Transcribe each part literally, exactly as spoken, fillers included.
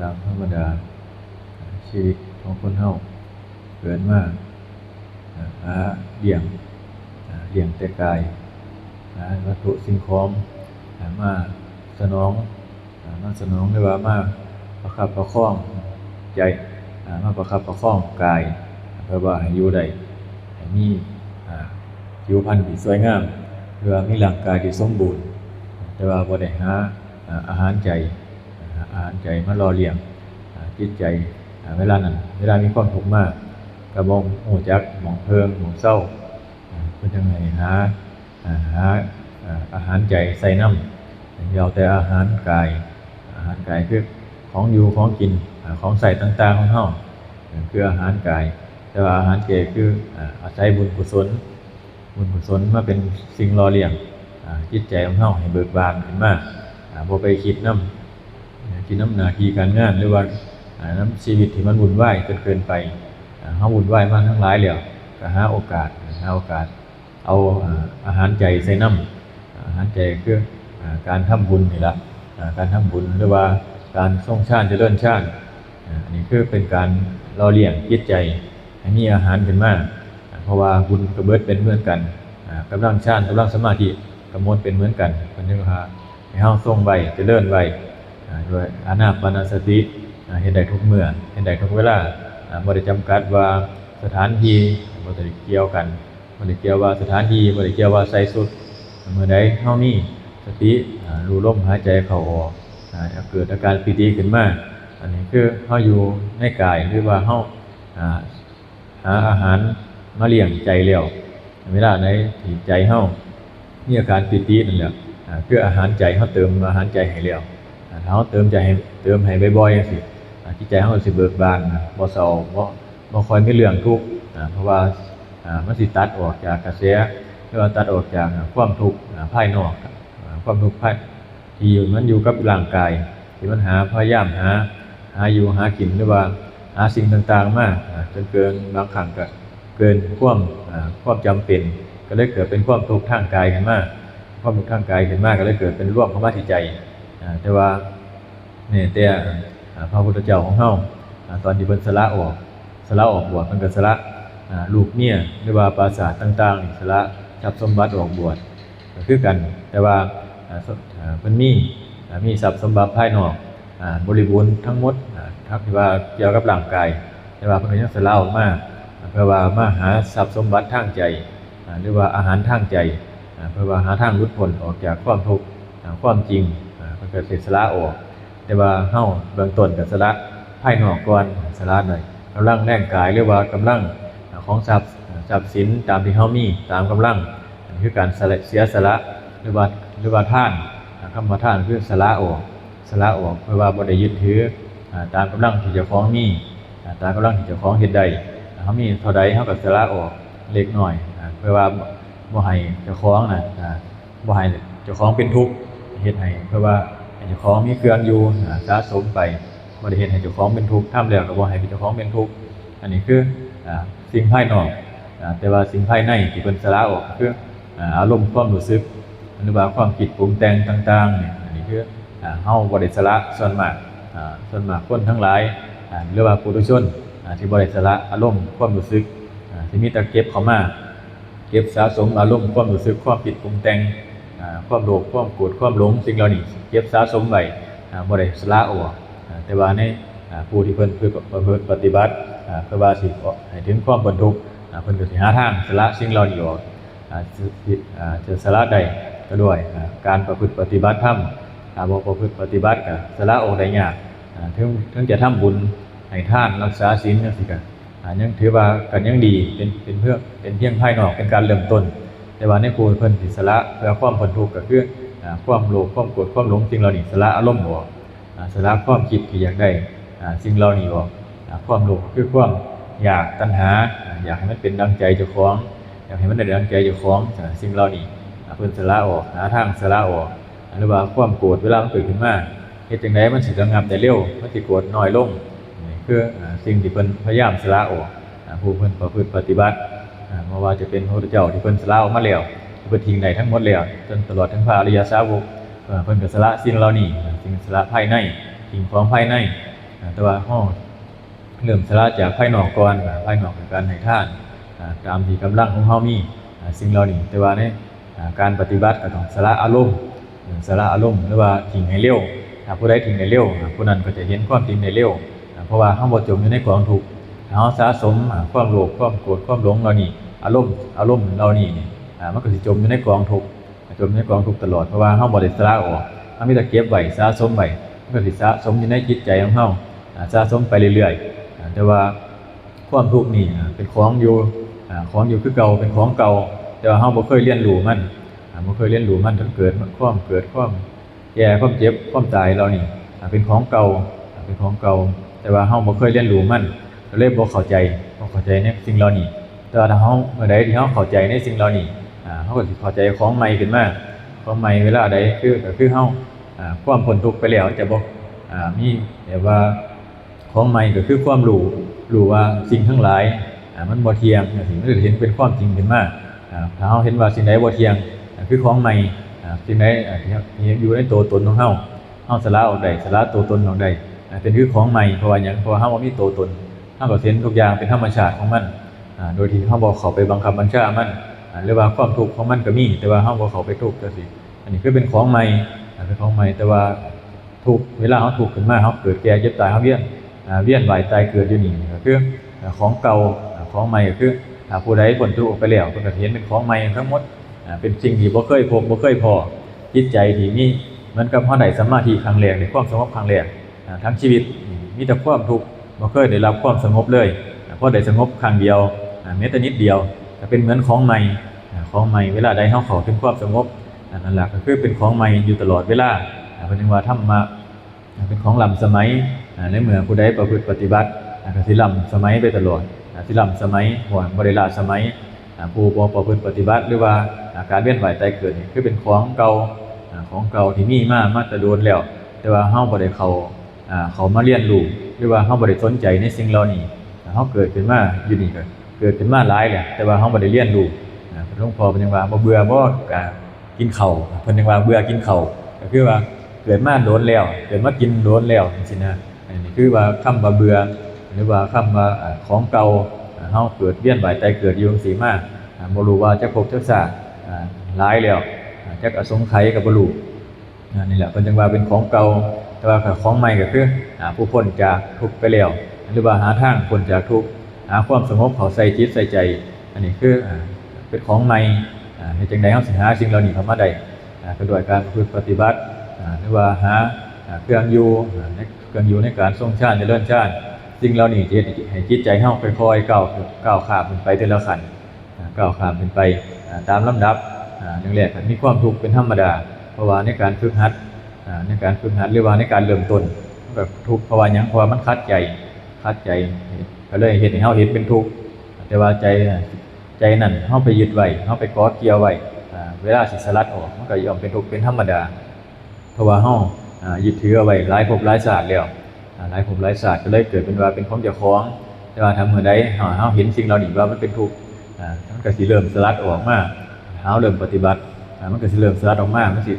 ตามธรรมดาชีวิตของคนเฮาเกิดมาหาเลี้ยงเลี้ยงแต่กายหาวัตถุสิ่งของมาสนองมาสนองหรือว่ามาประคับประคองใจมาประคับประคองกายเพื่อว่าให้อยู่ได้ให้มีผิวพรรณที่สวยงามหรือว่ามีร่างกายที่สมบูรณ์แต่ว่าบ่ได้หาอาหารใจ อาหารใจมาหล่อเลี้ยงจิตใจเวลานั้นเวลามีความทุกข์มากก็บ่ฮู้จักหม่องเพิ่งหม่องเซาเพิ่นจั่งให้หาหาอาหารใจใส่นำแล้วแต่อาหารกายอาหารกายคือของอยู่ของกินของใช้ต่างๆของเฮาคืออาหารกายแต่ว่าอาหารใจคืออาศัยบุญกุศล บุญกุศลมาเป็นสิ่งหล่อเลี้ยงจิตใจของเฮาให้เบิกบานขึ้นมาบ่ไปคิดนำคิดนำหน้าที่การงานหรือว่านำชีวิตที่มันวุ่นวายจนเกินไปเฮาวุ่นวายมาทั้งหลายแล้วก็หาโอกาสหาโอกาสเอาอาหารใจใส่นำอาหารใจคือการทำบุญนี่ละการทำบุญหรือว่าการทรงฌานเจริญฌานอันนี้คือเป็นการหล่อเลี้ยงจิตใจให้มีอาหารขึ้นมา เพราะว่าบุญกะเบิดเป็นเหมือนกันกำลังฌานกำลังสมาธิกะหมดเป็นเหมือนกันเพิ่นจึงว่าให้เฮาทรงไว้เจริญไว้ด้วยอานาปานสติเฮ็ดได้ทุกเมื่อเฮ็ดได้ทุกเวลาบ่ได้จำกัดว่าสถานที่บ่ได้เกี่ยวกันบ่ได้เกี่ยวว่าสถานที่บ่ได้เกี่ยวว่าใส่ชุดเมื่อใดเฮามีสติรู้ลมหายใจเข้าออกเกิดอาการปีติขึ้นมาอันนี้คือเฮาอยู่ในกายหรือว่าเฮา หาอาหารมาเลี้ยงใจแล้วเวลาใดที่ใจเฮามีอาการปีตินั่นแหละคืออาหารใจเฮาเติมอาหารใจให้แล้วถ้าเฮาเติมใจให้เติมให้บ่อยๆจังซี่จิตใจเฮาสิเบิกบานบ่เศร้าบ่บ่ค่อยมีเรื่องทุกข์เพราะว่ามันสิตัดออกจากกระแสหรือว่าตัดออกจากความทุกข์ภายนอกความทุกข์ภาย ที่มันอยู่กับร่างกายที่มันหาพยายามหาหาอยู่หากินหรือว่าหาสิ่งต่างๆมาจนเกินบางครั้งก็เกินความความจำเป็นก็เลยเกิดเป็นความทุกข์ทางกายขึ้นมาความทุกข์ทางกายขึ้นมาก็เลยเกิดเป็นรวมเข้ามาที่ใจแต่ว่าเนี่ยแต่พระพุทธเจ้าของเฮาตอนที่เพิ่นสละออกสละออกบวชเพิ่นก็สละลูกเมียหรือว่าปราสาทต่างๆสละทรัพย์สมบัติออกบวช ก็คือกัน แต่ว่าเพิ่นมีมีทรัพย์สมบัติภายนอกบริบูรณ์ทั้งหมดทั้งที่ว่าเกี่ยวกับร่างกายแต่ว่าเพิ่นก็ยังสละออกมาเพื่อว่ามาหาทรัพย์สมบัติทางใจหรือว่าอาหารทางใจเพื่อว่าหาทางหลุดพ้นออกจากความทุกข์ความจริงเพิ่นก็สิสละออกแต่ว่าเฮาเบื้องต้นก็สละภายนอกก่อนสละหน่อยกำลังแรงกายหรือว่ากำลังของทรัพย์ทรัพย์สินตามที่เฮามีตามกำลัง อันนี้คือการสละเสียสละหรือว่าหรือว่าทานคำว่าทานคือสละออกสละออกเพื่อว่าบ่ได้ยึดถือตามกำลังที่เจ้าของมีตามกำลังที่เจ้าของเฮ็ดได้เฮามีเท่าใดเฮาก็สละออกเล็กน้อยเพื่อว่าบ่ให้เจ้าของนะบ่ให้เจ้าของเป็นทุกข์เฮ็ดให้เพื่อว่าให้เจ้าของมีเครื่องอยู่สะสมไปบ่ได้เฮ็ดให้เจ้าของเป็นทุกข์ทำแล้วก็บ่ให้เจ้าของเป็นทุกข์อันนี้คือสิ่งภายนอก แต่ว่าสิ่งภายในที่เพิ่นสละออกคืออารมณ์ความรู้สึกหรือว่าความคิดปรุงแต่งต่างๆเนี่ยอันนี้คือเฮาบ่ได้สละส่วนมากส่วนมากคนทั้งหลายหรือว่าปุถุชนที่บ่ได้สละอารมณ์ความรู้สึกที่มีแต่เก็บเข้ามาเก็บสะสมอารมณ์ความรู้สึกความคิดปรุงแต่งความโลภความโกรธความหลงสิ่งเหล่านี้เก็บสะสมไว้บ่ได้สละออกแต่ว่าในผู้ที่เพิ่นประพฤติปฏิบัติเพื่อว่าสิให้ถึงความพ้นทุกข์ เพิ่นก็สิหาทางสละสิ่งเหล่านี้ออกจะสละได้ก็ด้วยการประพฤติปฏิบัติธรรมถ้าบ่ประพฤติปฏิบัติก็สละออกได้ยากถึงถึงจะทำบุญให้ทานรักษาศีลจั่งซี้ก็ยังถือว่าก็ยังดีเป็นเป็นเพื่อเป็นเพียงภายนอกเป็นการเริ่มต้น แต่ว่าในผู้เพิ่นสิสละเพื่อความพ้นทุกข์ก็คือความโลภความโกรธความหลงสิ่งเหล่านี้สละอารมณ์ออก สละความคิดที่อยากได้สิ่งเหล่านี้ออกความโลภคือความอยากตัณหาอยากให้มันเป็นดังใจเจ้าของอยากให้มันได้ดังใจเจ้าของสิ่งเหล่านี้เพิ่นสละออกหาทางสละออกหรือว่าความโกรธเวลามันเกิดขึ้นมาเฮ็ดจั่งใดมันสิระงับได้เร็วมันสิโกรธน้อยลงนี่คือสิ่งที่เพิ่นพยายามสละออกผู้เพิ่นประพฤติปฏิบัติบ่ว่าจะเป็นพระพุทธเจ้าที่เพิ่นสละออกมาแล้วเพิ่นทิ้งได้ทั้งหมดแล้วจนตลอดถึงพระอริยสาวก เพิ่นก็สละสิ่งเหล่านี้สิ่งสละภายในสิ่งของภายใน อ่าแต่ว่าเฮาเริ่มสละจากภายนอกก่อน อ่าภายนอกคือการให้ทาน อ่าตามที่กำลังของเฮามี อ่าสิ่งเหล่านี้ แต่ว่าใน อ่าการปฏิบัติก็ต้องสละอารมณ์ เออสละอารมณ์ หรือว่าทิ้งให้เร็ว ถ้าผู้ใดทิ้งได้เร็ว อ่าผู้นั้นก็จะเห็นความจริงได้เร็ว อ่าเพราะว่าเฮาบ่จมอยู่ในกองทุกข์ ถ้าเฮาสะสม อ่าความโลภ ความโกรธ ความหลงเหล่านี้ อารมณ์ อารมณ์เหล่านี้นี่ อ่ามันก็สิจมอยู่ในกองทุกข์ จมในกองทุกข์ตลอด เพราะว่าเฮาบ่ได้สละออก เฮามีแต่เก็บไว้ สะสมไว้ มันก็สิสะสมอยู่ในจิตใจของเฮา อ่าสะสมไปเรื่อยๆ อ่าแต่ว่าความทุกข์นี่ อ่าเป็นของอยู่ อ่าของอยู่คือเก่า เป็นของเก่า แต่ว่าเฮาบ่เคยเรียนรู้มัน อ่าบ่เคยเรียนรู้มัน ทั้งเกิด ความเกิด ความแก่ ความเจ็บ ความตายเหล่านี้ อ่าเป็นของเก่า อ่าเป็นของเก่า แต่ว่าเฮาบ่เคยเรียนรู้มัน ก็เลยบ่เข้าใจ บ่เข้าใจในสิ่งเหล่านี้ แต่ว่าถ้าเฮา เมื่อใดที่เฮาเข้าใจในสิ่งเหล่านี้ อ่าเฮาก็สิเข้าใจของใหม่ขึ้นมา ของใหม่เวลาใด คือ ก็คือเฮา อ่าความพ้นทุกข์ไปแล้ว จะบ่ อ่ามีแบบว่า ของใหม่ก็คือความรู้ รู้ว่าสิ่งทั้งหลาย อ่ามันบ่เที่ยงจังซี้ มันก็เห็นเป็นความจริงขึ้นมา อ่าถ้าเฮาเห็นว่าสิ่งใดบ่เที่ยง อ่าคือของใหม่ อ่าสิ่งใด อ่าที่ ที่อยู่ในตัวตนของเฮา เฮาสละออกได้ สละตัวตนออกได้ อ่าเป็นคือของใหม่ เพราะว่าหยัง เพราะว่าเฮาบ่มีตัวตน เฮาก็เห็นทุกอย่างเป็นธรรมชาติของมัน อ่าโดยที่เฮาบ่เข้าไปบังคับบัญชามัน อ่าหรือว่าความทุกข์ของมันก็มี แต่ว่าเฮาบ่เข้าไปทุกข์จังซี้ อันนี้คือเป็นของใหม่ อ่าเป็นของใหม่ แต่ว่าทุกข์ เวลาเฮาทุกข์ขึ้นมา เฮาเกิดแก่เจ็บตาย เฮาเวียน อ่าเวียนว่ายตายเกิดอยู่นี่ ก็คือ อ่าของเก่า อ่าของใหม่ก็คือ ถ้าผู้ใดพ้นทุกข์ออกไปแล้ว เพิ่นก็สิเห็นเป็นของใหม่ทั้งหมด อ่าเป็นสิ่งที่บ่เคยพบ บ่เคยพ้อ จิตใจที่มี เหมือนกับเฮาได้สมาธิครั้งแรก ได้ความสงบครั้งแรก อ่าทั้งชีวิตนี่มีแต่ความทุกข์ บ่เคยได้รับความสงบเลย อ่าพอได้สงบครั้งเดียว อ่าแม้แต่นิดเดียว ก็เป็นเหมือนของใหม่ อ่าของใหม่ เวลาใดเฮาเข้าถึงความสงบ อ่านั่นล่ะก็คือเป็นของใหม่อยู่ตลอดเวลา อ่าเพิ่นจึงว่าธรรมะ อ่าเป็นของล้ำสมัย อ่าในเมื่อผู้ใดประพฤติปฏิบัติ อ่าก็สิล้ำสมัยไปตลอด อ่าสิล้ำสมัย บ่ บ่ได้ล้าสมัย อ่าผู้บ่ประพฤติปฏิบัติ หรือว่า อ่าการเวียนว่ายตายเกิดนี่คือเป็นของเก่า อ่าของเก่าที่มีมา มาแต่โดนแล้ว แต่ว่าเฮาบ่ได้เข้า อ่าเข้ามาเรียนรู้ หรือว่าเฮาบ่ได้สนใจในสิ่งเหล่านี้ อ่าเฮาเกิดขึ้นมาอยู่นี่ก็เกิดขึ้นมาหลายแหละ แต่ว่าเฮาบ่ได้เรียนรู้ อ่าหลวงพ่อเพิ่นยังว่าบ่เบื่อบ่ อ่ากินข้าว เพิ่นยังว่าเบื่อกินข้าว ก็คือว่าเกิดมาโดนแล้ว เกิดมากินโดนแล้วจังซี้นะ อันนี้คือว่าคำว่าเบื่อ หรือว่าคำว่า อ่าของเก่า อ่าเฮาเกิดเวียนว่ายตายเกิดอยู่จังซี้มา อ่าบ่รู้ว่าจักภพจักชาติ อ่าหลายแล้ว อ่าจักอสงไขยก็บ่รู้ อ่านี่แหละเพิ่นจึงว่าเป็นของเก่า แต่ว่าของใหม่ก็คือ อ่าผู้พ้นจากทุกข์ไปแล้ว หรือว่าหาทางพ้นจากทุกข์ หาความสงบเข้าใส่จิตใส่ใจ อันนี้คือ อ่าเป็นของใหม่ อ่าเฮ็ดจังใดเฮาสิหาสิ่งเหล่านี้เข้ามาได้ อ่าก็ด้วยการประพฤติปฏิบัติ อ่าหรือว่าหา อ่าเครื่องอยู่ อ่าในเครื่องอยู่ในการทรงฌานเจริญฌาน สิ่งเหล่านี้จะเฮ็ดให้จิตใจเฮาค่อยๆก้าว ก้าวข้ามขึ้นไปทีละขั้น อ่าก้าวข้ามขึ้นไป อ่าตามลำดับ อ่าอย่างแรกก็มีความทุกข์เป็นธรรมดา เพราะว่าในการฝึกหัด อ่าในการฝึกหัด หรือว่าในการเริ่มต้น มันก็ทุกข์ เพราะว่าหยัง เพราะว่ามันขัดใจ ขัดใจ ก็เลยเฮ็ดให้เฮาเห็นเป็นทุกข์ แต่ว่าใจ ใจนั่นเฮาไปยึดไว้ เฮาไปเกาะเกี่ยวไว้ อ่าเวลาสิสลัดออก มันก็ย่อมเป็นทุกข์เป็นธรรมดา เพราะว่าเฮา อ่ายึดถือเอาไว้หลายภพหลายชาติแล้ว อ่าหลายภพหลายชาติก็เลยเกิดเป็นว่าเป็นของเจ้าของ แต่ว่าถ้าเมื่อใดเฮา เฮาเห็นสิ่งเหล่านี้ว่ามันเป็นทุกข์ อ่ามันก็สิเริ่มสลัดออกมา เฮาเริ่มปฏิบัติ อ่ามันก็สิเริ่มสลัดออกมา มันสิ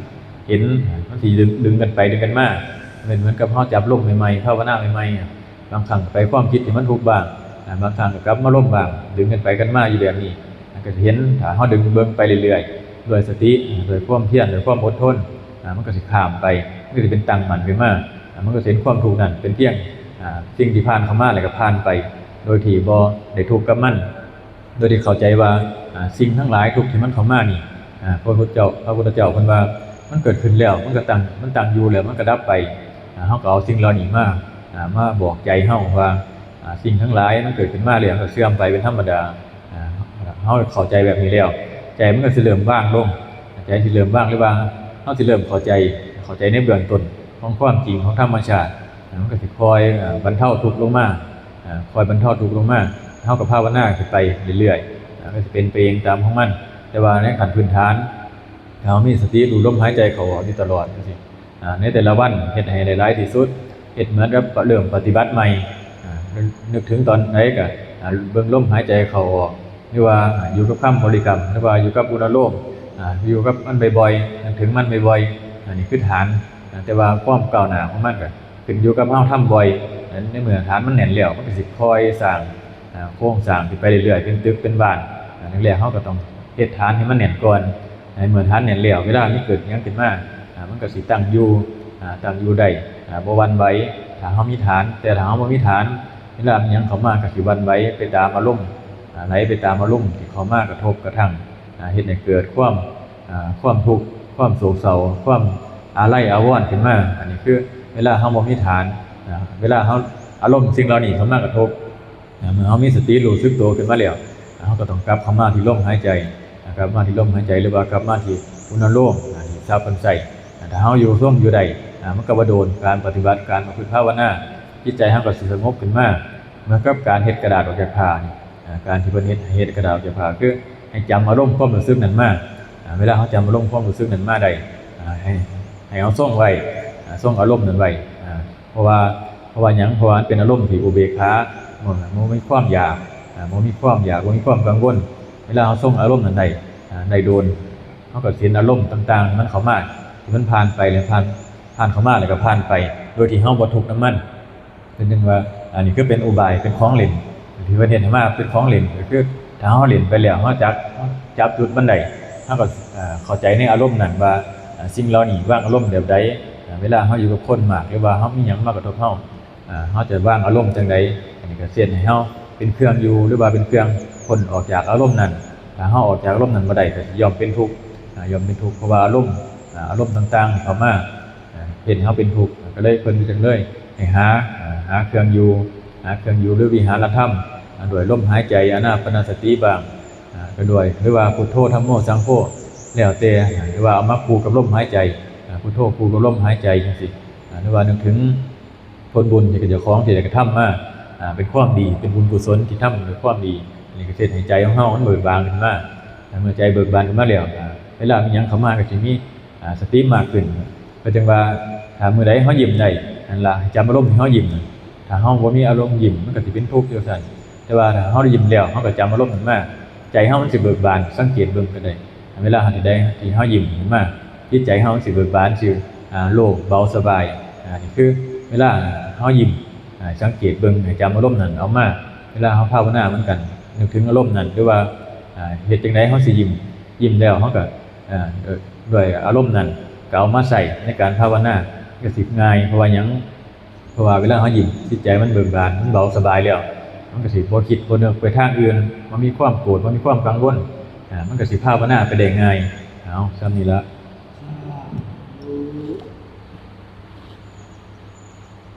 เห็น มันสิดึง ดึงกันไปดึงกันมา เป็นเหมือนกับเฮาจับลมใหม่ๆ ภาวนาใหม่ๆ อ่ะ บางครั้งก็ไปความคิดที่มันทุกข์บ้าง อ่าบางครั้งก็กลับมาลมบ้าง ดึงกันไปกันมาอยู่แบบนี้ มันก็สิเห็น ถ้าเฮาดึงเบิ่งไปเรื่อยๆ ด้วยสติ ด้วยความเพียร ด้วยความอดทน อ่ามันก็สิข้ามไป มันก็สิเป็นตั้งมั่นขึ้นมา อ่ามันก็สิเห็นความทุกข์นั้นเป็นเพียง อ่าสิ่งที่ผ่านเข้ามาแล้วก็ผ่านไป โดยที่บ่ได้ทุกข์กับมัน โดยที่เข้าใจว่า อ่าสิ่งทั้งหลายทุกข์ที่มันเข้ามานี่ อ่าพระพุทธเจ้า พระพุทธเจ้าเพิ่นว่า มันเกิดขึ้นแล้ว มันก็ตั้ง มันตั้งอยู่แล้ว มันก็ดับไป อ่าเฮาก็เอาสิ่งเหล่านี้มา อ่ามาบอกใจเฮาว่า อ่าสิ่งทั้งหลายมันเกิดขึ้นมาแล้วก็เสื่อมไปเป็นธรรมดา อ่าเฮาเข้าใจแบบนี้แล้ว ใจมันก็สิเริ่มวางลง ใจสิเริ่มวาง หรือว่าเฮาสิเริ่มเข้าใจ เข้าใจในเบื้องต้นของความจริงของธรรมชาติ อ่ามันก็สิคอย อ่าบรรเทาทุกข์ลงมา อ่าคอยบรรเทาทุกข์ลงมา เฮาก็ภาวนาขึ้นไปเรื่อยๆ อ่าก็สิเป็นไปเองตามของมัน แต่ว่าในขั้นพื้นฐาน เฮามีสติรู้ลมหายใจเข้าออกอยู่ตลอดจังซี้ อ่าในแต่ละวันเฮ็ดให้ได้หลายที่สุด เฮ็ดเหมือนกับเริ่มปฏิบัติใหม่ อ่านึกถึงตอนใดก็ อ่าเบิ่งลมหายใจเข้าออก หรือว่า อ่าอยู่กับคำบริกรรม หรือว่าอยู่กับอุณาโลม อ่าอยู่กับมันบ่อยๆ นึกถึงมันบ่อยๆ อันนี้คือฐาน อ่าแต่ว่าความก้าวหน้าของมันก็ขึ้นอยู่กับเฮาทำบ่อย ในเมื่อฐานมันแน่นแล้ว มันก็สิค่อยสร้าง อ่า โครงสร้างขึ้นไปเรื่อยๆ เป็นตึกเป็นบ้าน อ่า แรกๆ เฮาก็ต้องเฮ็ดฐานให้มันแน่นก่อน ให้เมื่อฐานแน่นแล้ว เวลามีเกิดหยังขึ้นมา อ่า มันก็สิตั้งอยู่ อ่า ตั้งอยู่ได้ อ่า บ่หวั่นไหว ถ้าเฮามีฐาน แต่ถ้าเฮาบ่มีฐาน เวลามีหยังเข้ามาก็สิหวั่นไหวไปตามอารมณ์ อ่า ไหลไปตามอารมณ์ที่เข้ามากระทบกระทั่ง อ่า เฮ็ดให้เกิดความ อ่า ความทุกข์ ความโศกเศร้า ความอาลัยอาวรณ์ขึ้นมา อันนี้คือเวลาเฮาบ่มีฐาน อ่า เวลาเฮา อารมณ์สิ่งเหล่านี้เข้ามากระทบ อ่า เมื่อเฮามีสติรู้สึกตัวขึ้นมาแล้ว อ่า เฮาก็ต้องกลับเข้ามาที่ลมหายใจ อ่า กลับมาที่ลมหายใจ หรือว่ากลับมาที่อุณาโลม อ่า ที่สาเพิ่นใช้ อ่า ถ้าเฮาอยู่ทรงอยู่ได้ อ่า มันก็บ่โดน การปฏิบัติ การประพฤติภาวนา จิตใจเฮาก็สิสงบขึ้นมา เหมือนกับการเฮ็ดกระดาษออกจากผ้านี่ อ่า การที่เพิ่นเฮ็ด เฮ็ดกระดาษออกจากผ้า คือให้จำอารมณ์ความรู้สึกนั้นมา อ่า เวลาเฮาจำอารมณ์ความรู้สึกนั้นมาได้ อ่า ให้ ให้เฮาทรงไว้ อ่า ทรงอารมณ์นั้นไว้ อ่า เพราะว่า เพราะว่าหยัง เพราะว่ามันเป็นอารมณ์ที่อุเบกขา บ่ บ่มีความอยาก อ่า บ่มีความอยาก บ่มีความกังวล เวลาเฮาทรงอารมณ์นั้นได้ อ่า ได้โดน เฮาก็เห็นอารมณ์ต่างๆ ที่มันเข้ามา ที่มันผ่านไป แล้วผ่าน ผ่านเข้ามา แล้วก็ผ่านไป โดยที่เฮาบ่ทุกข์นำมัน เพิ่นจึงว่า อันนี้คือเป็นอุบาย เป็นของเล่น ที่เพิ่นเฮ็ดให้มาเป็นของเล่น ก็คือถ้าเฮาเล่นไปแล้ว เฮาจับ จับจุดมันได้ เฮาก็ อ่า เข้าใจในอารมณ์นั้นว่า อ่า สิ่งเหล่านี้วางอารมณ์แบบใด อ่า เวลาเฮาอยู่กับคนมาก หรือว่าเฮามีหยังมากระทบเฮา อ่า เฮาจะวางอารมณ์จั่งใด อันนี้ก็เฮ็ดให้เฮาเป็นเครื่องอยู่ หรือว่าเป็นเครื่องพ้นออกจากอารมณ์นั้น ถ้าเฮาออกจากอารมณ์นั้นบ่ได้ ก็สิย่อมเป็นทุกข์ อ่า ย่อมเป็นทุกข์ เพราะว่าอารมณ์ อ่า อารมณ์ต่างๆ ที่เข้ามา อ่า เฮ็ดให้เฮาเป็นทุกข์ ก็เลยเพิ่นจึงเลยให้หา อ่า หาเครื่องอยู่ หาเครื่องอยู่หรือวิหารธรรม อ่า ด้วยลมหายใจอานาปานสติบ้าง อ่า ก็ด้วย หรือว่าพุทโธธัมโมสังโฆ แล้วแต่ หรือว่าเอามาคู่กับลมหายใจ อ่า พุทโธคู่กับลมหายใจจั่งซี้ อ่า หรือว่านึกถึงผลบุญที่เจ้าของที่ได้กระทำมา อ่า เป็นความดี เป็นบุญกุศลที่ทำด้วยความดี อันนี้ก็เฮ็ดให้ใจของเฮามันเบิกบานขึ้นมา อ่า เมื่อใจเบิกบานขึ้นมาแล้ว อ่า เวลามีหยังเข้ามาก็สิมี อ่า สติมากขึ้น ก็จั่งว่า ถ้ามื้อใดเฮายิ้มได้ นั่นล่ะ ให้จำอารมณ์ที่เฮายิ้มน่ะ ถ้าเฮาบ่มีอารมณ์ยิ้ม มันก็สิเป็นทุกข์อยู่ซั่น แต่ว่าถ้าเฮาได้ยิ้มแล้ว เฮาก็จำอารมณ์นั้นมา ใจเฮามันสิเบิกบาน สังเกตเบิ่งก็ได้ เวลาที่ใดที่เฮายิ้มขึ้นมา จิตใจเฮามันสิเบิกบาน สิ อ่า โล่งเบาสบาย อ่า นี่คือเวลาเฮายิ้ม อ่า สังเกตเบิ่ง ให้จำอารมณ์นั้นเอามา เวลาเฮาภาวนาเหมือนกัน นึกถึงอารมณ์นั้น หรือว่า อ่า เฮ็ดจั่งใดเฮาสิยิ้ม ยิ้มแล้วเฮาก็ อ่า เอ่อ ด้วยอารมณ์นั้น ก็เอามาใช้ในการภาวนา ก็สิง่าย เพราะว่าหยัง เพราะว่าเวลาเฮายิ้ม จิตใจมันเบิกบาน มันเบาสบายแล้ว มันก็สิบ่คิดบ่นึกไปทางอื่น บ่มีความโกรธ บ่มีความกังวล อ่า มันก็สิภาวนาไปได้ง่าย เอา ส่ำนี้ละ